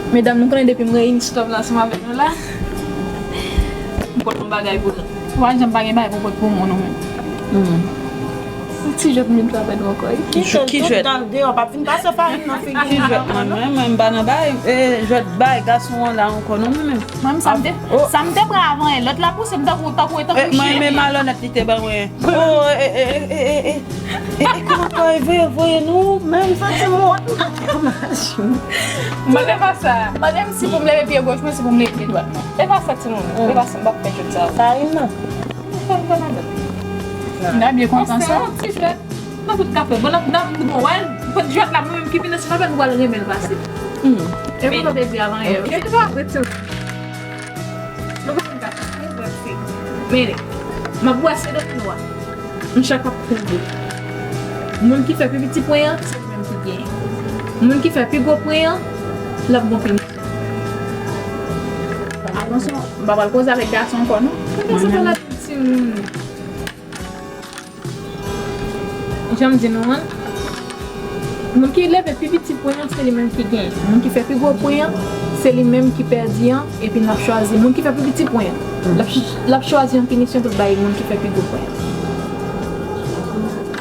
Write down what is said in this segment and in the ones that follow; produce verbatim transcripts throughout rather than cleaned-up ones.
Medam, nou konnen depi m reyini stòv la ansanm avèk nou la, m pot yon bagay pou nou. Ou pa janm pa gen bagay pou pot pou moun ou menm. Hmm. Yon ti jwèt m vin fè avèk nou ankò wi. Ki jwèt? Ki jwèt? Tout nan deyò, p ap vin pase farin nan figi. Ki jwèt mwen menm, mwen m pa nan bay, e, jwèt bay gason an la ankò non mwen menm. Mwen menm sa m te, oh, sa m te pran avan yè, lòt la pouse m tankou, tankou, tankou chen. Mwen menm malonèt li te ban mwen. Oh, e, e, e, e, e, e, e, kòman kò e voye, voye nou, menm santi m wont. Mwen te pa sa. Mande m si pou m leve pye goch mwen, si pou m leve pye dwat mwen. E pa sa timoun, e pa sa m p ap fè jwèt sa. Farin nan. Farin nan. N a byen kontan sa. Yon ti jwèt. Nan tout kafe. Bon, nan, nan, bon, wè, pot jwèt la, mwen menm ki vin nan sitwayen, nou pral renmen l pase. Hmm. E pou nou te di avan yè. Ok. Se pa vre, timoun. Nou pa konn ka fè, mwen vre, se. Men, m ap bwase domino a. M chak ap pran bout. Moun ki fè pi piti pwen an, se li menm ki genyen. Moun ki fè pi gwo pwen an, l ap gon pinisyon. Atansyon, m pa pral koze avèk gason ankò, non. Mwen panse fè la timoun. Jan m di nou an, moun ki leve pi piti pwen an, se li menm ki genyen. Moun ki fè pi gwo pwen an, se li menm ki pèdi an, epi n ap chwazi. Moun ki fè pi piti pwen an, l ap ch-, l ap chwazi yon pinisyon pou l bay moun ki fè pi gwo pwen an.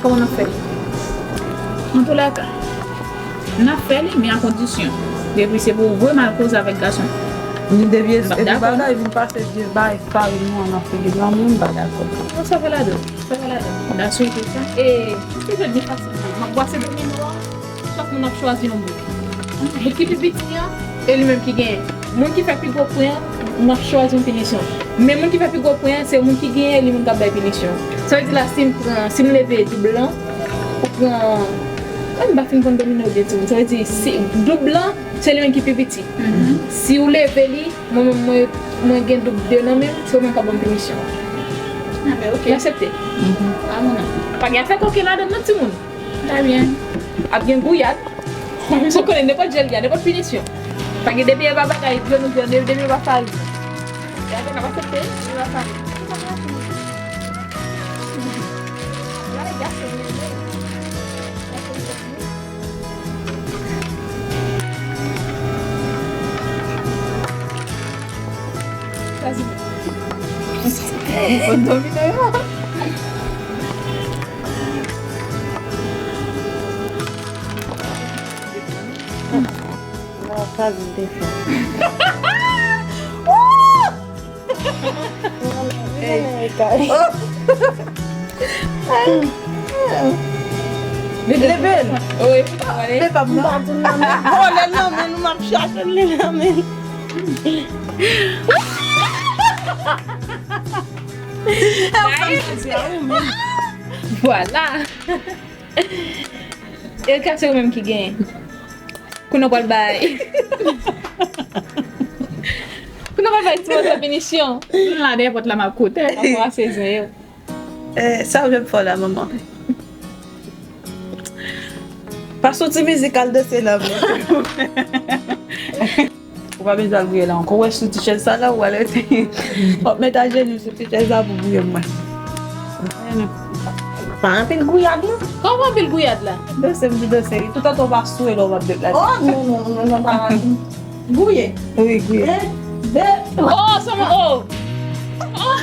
Kòman n ap fè l? Antoulèka, n ap fè li, men a kondisyon. Depi se pou ou vre mal koze avèk gason. Depi e bagay vin pase, vin bay farin nou an nan figi nou an, mwen m pa dakò. Non, sa fè ladan. Sa va ladan. N a swete sa. E, se jwèt byen fasil. M ap bwase domino a. Chak moun ap chwazi yon bout. Bout ki pi piti an, e li menm ki genyen. Moun ki fè pi gwo pwen an, m ap chwazi yon pinisyon. Men moun ki fè pi gwo pwen an, se moun ki genyen, li menm k ap bay pinisyon. Sa vle di la, si m pran, si m leve doub lan, ou pran, mwen m pa fin konn domino byen tou. Sa vle di, si doub lan, se li menm ki pi piti. Si ou leve li, mwen menm, mwen, mwen gen doub de nan men m, se ou menm k ap ban m pinisyon. Ah, ben, ok. N aksepte. Ah, mwen menm. Pa gen afè koken ladan l non, timoun. Trè byen. Ap gen gouyad. Ou konnen nenpòt jèl li a, nenpòt pinisyon. Pa gen depi e pa bagay, dlo nou dlo, depi e pa farin. E apre n ap aksepte, e pa farin. Bon, domino yo. Non, sa vin te fè. Hey. Leve l. Wi, pa pale. Leve l nan men. Vòlè l nan men nou, m ap chache l nan men. Vwala. Erika, se ou menm ki genyen. Kounye w pral bay. Kounye w pral bay ti moso pinisyon. M la dèyè pòt la, m ap koute. M ap rase zen yo. Eh, sa w ap fè la, manman? Pase yon ti mizik, al danse la, men. Ou pa bezwen al gouye la ankò. Ou wè sou ti chèz sa la, ou al rete. W ap met ajenou sou ti chèz la pou gouye mwen. Pa anpil gouyad, non. Kòman anpil gouyad la? Danse, m di danse. Toutan w pa sou e lè w ap bet la. Oh, non, non, non, non, pa gouye. Wi, gouye. En, de, twa. Oh, sèlman, oh. Oh.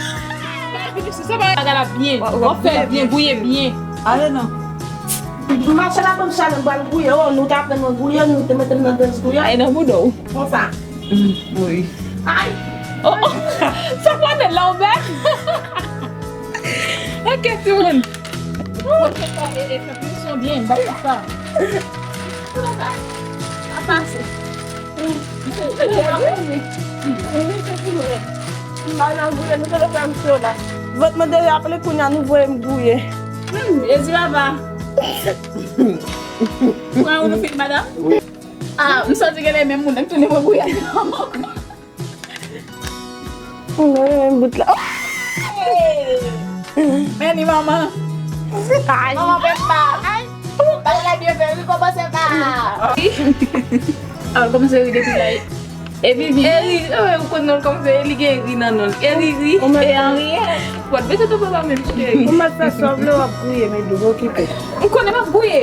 Sa pa bagay la byen. W ap fè l byen, gouye byen. Ale non. M mache la, ban m chalè, m pral gouye. Oh, nou te aprann mwen gouye, nou te mete m nan dans gouye. Ay, nan bouda w. Konsa. Mm, wi. Ay! Oh, oh! Sa pa de la, ou bèl? Ok, timoun. Ou fè pa, e, e, fè presyon byen, ba sa. Sa pase. M pa nan gouye, nou te fè m cho la. Vant mwen deja ple, kounye a nou voye m gouye. Hmm, Jezi papa. Pran yon nou fin, madanm? Wi. Ah, m santi genlè menm moun nan tounen mwen gouye. Mwen renmen bout la. Hey! Men ni manman. Ay. Manman pèpa. Ay. Bagay la byen fè, wi, kòmanse pa. Al kòmanse ri depi la. E Vivi. E ri, e, ou konn non l kòmanse, e li gen ri nan non l. E Riri, e Anriyè. Wòt bese tou papa menm cheri. Ou mèt fè sa w vle, w ap gouye, men dou okipe. M konnen m ap gouye.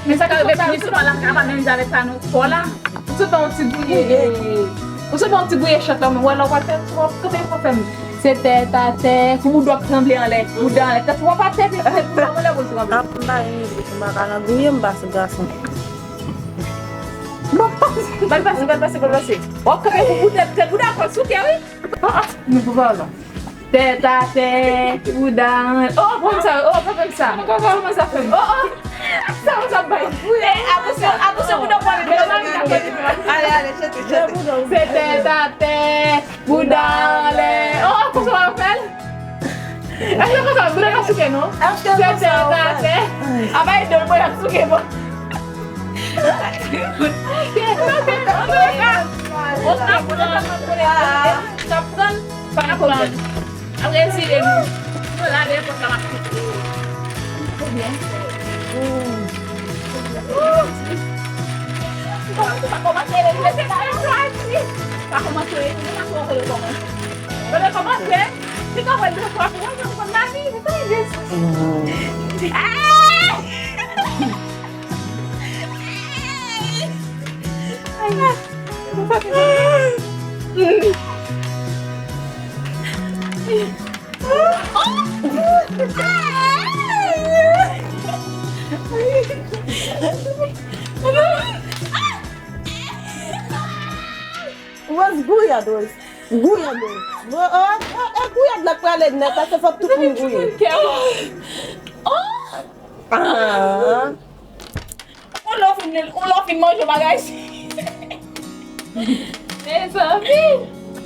Men sa ka rive pou misye pa la, m ka pa menm jan avèk sa non, fò la. Ou sot yon ti gouye. Ou sot yon ti gouye chat la, mwen wè lè w pral fè m, ou kanpe pou fè m. Se tèt atè, pou bouda w ap tranble anlè. Bouda anlè. Tèt w ap atè, tèt bouda w anlè pou l tranble. An, m pa renmen gouye, m pa ka nan gouye, m pa sou gason. Bon, bal pase, bal pase, bal pase. W ap kanpe pou bouda, tèt bouda w ap souke, wi. Ah, ah, nou pou pa la. Tèt atè, bouda anlè. Oh, bon sa, oh, pa fè m sa. Kòman sa fè m? Oh, oh. Sa, sa bay. Eh, atansion, atansion, bouda pral. Ale, ale, chante, chante. Se tèt atè, bouda anlè. Oh, konsa w ap fè l? Èske konsa, bouda pa souke, non? Se tèt atè. A bay do l, mwen ap souke, bon. Sa pran, pa pran. Apre, si nou, nou lave pòt la, m ap kite. Kòman se pa kòmanse, men se pa yon chwazi. Pa kòmanse, men pa kòmanse, kòmanse. Mwen kòmanse, se kòmanse, mwen kòmanse, mwen kòmanse, mwen kòmanse. Ah! Rose, gouyad, Rose. Gouyad, Rose. Ro-, o, o, e gouyad la k prale nèt, paske fòk tout moun gouye. Ah. Ou lè w fin, ou lè w fin manje bagay. Mezanmi.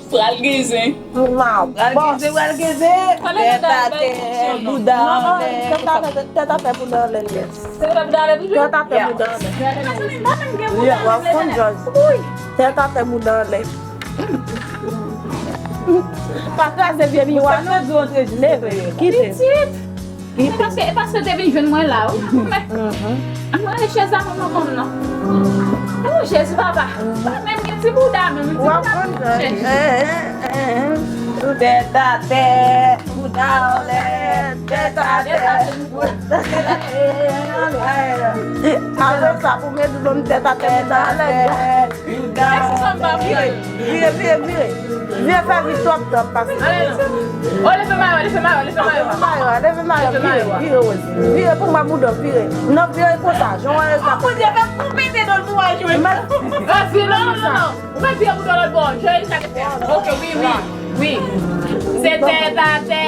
Pral gen zen. Pral gen zen, pral gen zen. Tèt atè, bouda anlè. Tèt atè, tèt atè, bouda anlè. Tèt atè, bouda anlè toujou? Tèt atè, bouda anlè. Yeah, w ap konn jòj. Tèt atè, bouda anlè. Pa kraze vye miwa, non. Leve, kite. Pitit. E paske, e paske te vin jwenn mwen la, wi. Mwen, mwen rale chèz la pou mwen konn non. O Jezi papa. Pa menm gen ti bouda menm, ti bouda pou chèch. Tèt atè, bouda anlè, tèt atè. Apre sa, pou mete dlo m tèt atè, bouda anlè. Vire, vire, vire, vire. Vire fè vit twòp twòp pase. Ale non. O, leve mayo, leve mayo, leve mayo. Leve mayo, leve mayo, vire, vire, Rose. Vire pou mwen, bouda, vire. Non, vire konsa, jan w wè sa. O, Bondye, fè m koupe te dòl pou mwen jwe. Rose, non, non, non, non. Ou mèt vire bouda lòt bò. Jan Erika te fè. Ok, wi, wi, wi. Se tèt atè,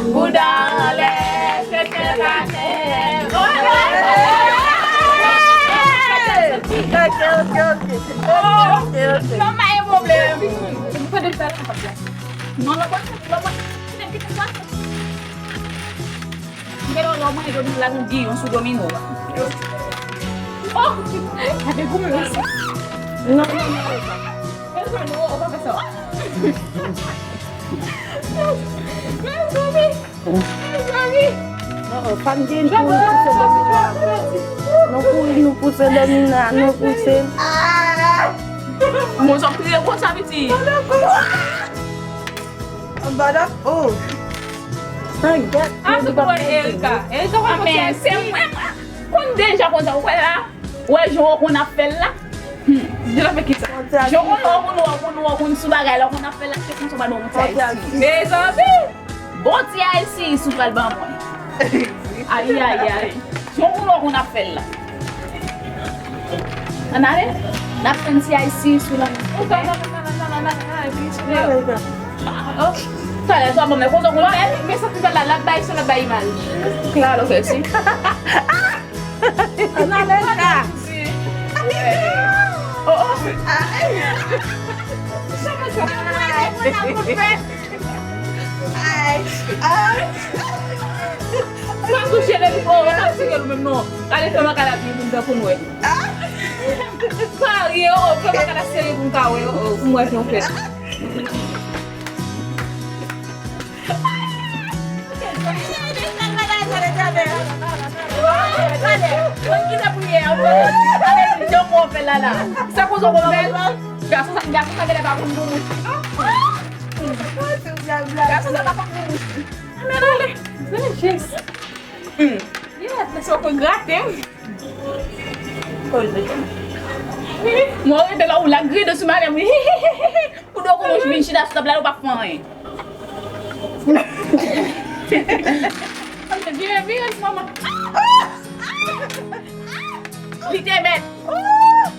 bouda anlè, se tèt atè. Ok, ok, ok. Ok, ok. Non, pa gen pwoblèm. Ou fè de sa, sa pa byen. Non, lòt bò, lòt bò. Kite, kite sa. Mwen lò, lò mwen, yo di la nou di yon sou domino. Oh! Gade goumen mesye. Non, non, non. Mezanmi, ou pa fè sa. Mezanmi. Mezanmi. Non, pa n gen pou nou pouse domino. Nou kouri, nou pouse domino, nou pouse. Mwen sot kriye konsa piti. Anba la, oh. Sa gèt. Ah, se pou Erika. Erika pa konn se mwen, mwen konn deja konn sa. Ou wè la? Ou wè jan w konn ap fè l la? Hmm. Deja fè kisa? Jan w konn, w konn, w konn, w konn sou bagay la, w konn ap fè l la, se konsa w pa bon konn sa isi. Mezanmi! Bon ti ayisi sou pral ban mwen. Ayi, ayi, ayi. Jan w konn, w konn ap fè l la. Ann ale, n ap tann si ay si sou la. Oh, talè, sa bon, men kote w konn fè l? Men sa ki fè la, l ap bay, se l ap bay imaj. Klalo fè si. Ann ale la. Oh, oh. Sa konn fè. Ay, ay. Pa touche l, epi, oh, pa tire l menm non. Ale fè makala pou moun tankou nou wè. Pa rye, oh, fè makala serye pou m ka wè, oh, pou m wè jan w fè. Mwen kite pou yè, ale, jan w fè la la. Sa koze w fè. Gason sa, gason sa genlè pa konn pou mouch. Gason sa pa konn pou mouch. Men ale, men jis. Hmm. Yeah, men se w konn grate wi. Koze. Mwen rete la ou la griyen sou madanm wi. Pou do konnen vin chita sou tab la ou pa fè anyen. Vire, vire, manman. Li te mèt.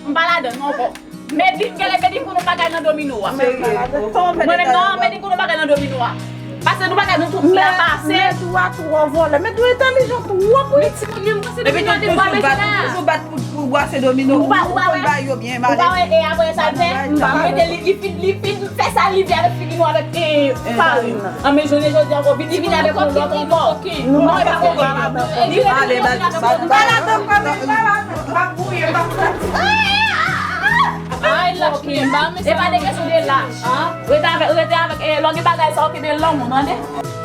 M pa ladan non ankò. Medlin, gade Medlin konn yon bagay nan domino a. Mwen menm non, Medlin konn yon bagay nan domino a. Pase nou bagay nou tout la pase. Medou a twò vòlè. Medou entèlijan twòp wi. Epi tou toujou bat, toujou bat pou, pou bwase domino. Ou pa, ou pa wè. Ba yo byen, ou pa wè, e apre sa l fè? Li mete li, li fin, li fin fè sa li vle avèk figi nou avèk, e, farin. An men jounen jodi ankò, vin, li vin avèk yon lòt ankò. Nou pa ka konprann ankò. Li rete konsa. Ay, lach mwen, ba mwen. E pa de kesyon de lach. Rete avèk, rete avèk, e, lè w gen bagay sa, w kenbe lanmou, tande?